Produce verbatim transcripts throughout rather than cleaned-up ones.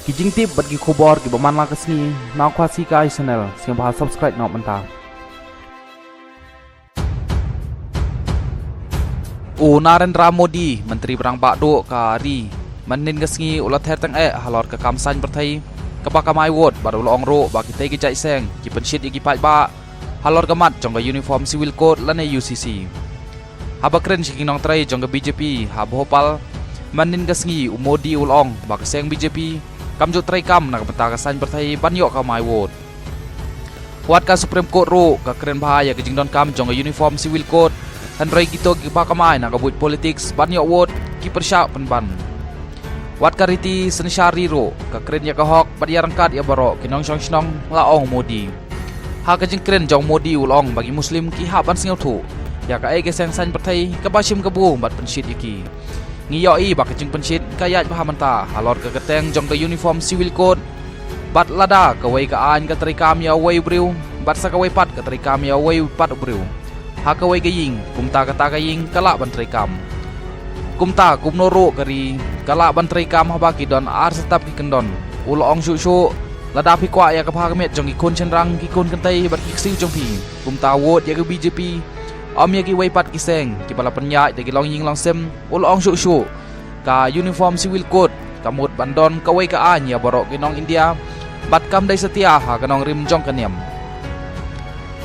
Ki jingtip bad ki khubor kiba man la ka sngi na Khasi Kai Channel, sngewbha subscribe noh mynta. U Narendra Modi, Myntri Rangbah Duh ka ri, mynhynnin ka sngi u la ther tang eh halor ka kam saiñ pyrthei kaba kamai vote bad u la ong ruh ba kitei ki jait seng ki pynshit ïa ki paidbah halor ka mat jong ka Uniform Civil Code lane U C C. Haba kren sha ki nongtrei jong ka B J P ha Bhopal mynhynnin ka sngi, u Modi u la ong ba ka seng B J P kam ju treikam na ka bynta ka saiñ pyrthei ban ïoh kamai vote. Wat ka Supreme Court ruh ka kren bha ïa ka jingdonkam jong ka Uniform Civil Code, hynrei kito kiba kamai na ka buit politics ban ïoh vote ki pyrshah pynban. Wat ka riti synshar ri ruh ka kren ïa ka hok bad ïa ryngkat ïa baroh ki nongshong shnong, la ong Modi. Ha ka jingkren jong Modi u la ong ba ki Muslim ki hap ban sngewthuh ïa kaei ka seng saiñ pyrthei kaba shim kabu bad pynshit ïa ki. Ngi ïohi ba ka jingpynshit ka ïaid bha mynta halor ka kyrteng jong ka Uniform Civil Code. Bad lada kawei ka aiñ ka treikam ïa uwei u briew, bad sa kawei pat ka treikam ïa uwei pat u briew ha kawei ka ïing, kumta kata ka ïing ka lah ban treikam. Kumta kumno ruh ka ri ka lah ban treikam haba ki don ar satap ki kyndon. U la ong shuh shuh, lada phi kwah ïa ka bha ka miat jong ki khun shynrang, ki khun kynthei bad ki ksiew jong phi, kumta vote ïa ka B J P, ym ïa kiwei pat ki seng kiba la pynïaid da ki longïing longsem. U la ong shuh shuh, ka Uniform Civil Code ka mut ban don kawei ka aiñ ïa baroh ki nong India, bad kam dei satia ha ka nongrim jong ka niam.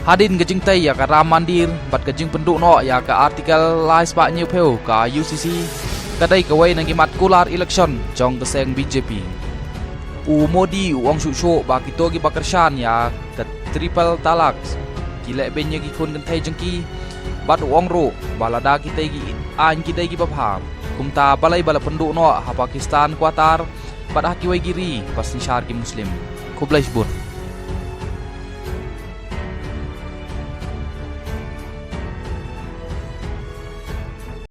Hadien ka jingtei ïa ka Ram Mandir bad ka jingpynduh noh ïa ka Article lai spah hynñiewphew ka U C C, ka dei kawei na ki mat kular election jong ka seng B J P. U Modi u ong shuh shuh ba kito kiba kyrshan ïa ka Triple Talaq ki leh beiñ ïa ki khun kynthei jong ki. Bad u ong ruh ba lada kitei ki aiñ ki dei kiba bha, kumta balei ba la pynduh noh ha Pakistan, Qatar bad ha kiwei ki ri ba synshar ki Muslim. Khublei shibun.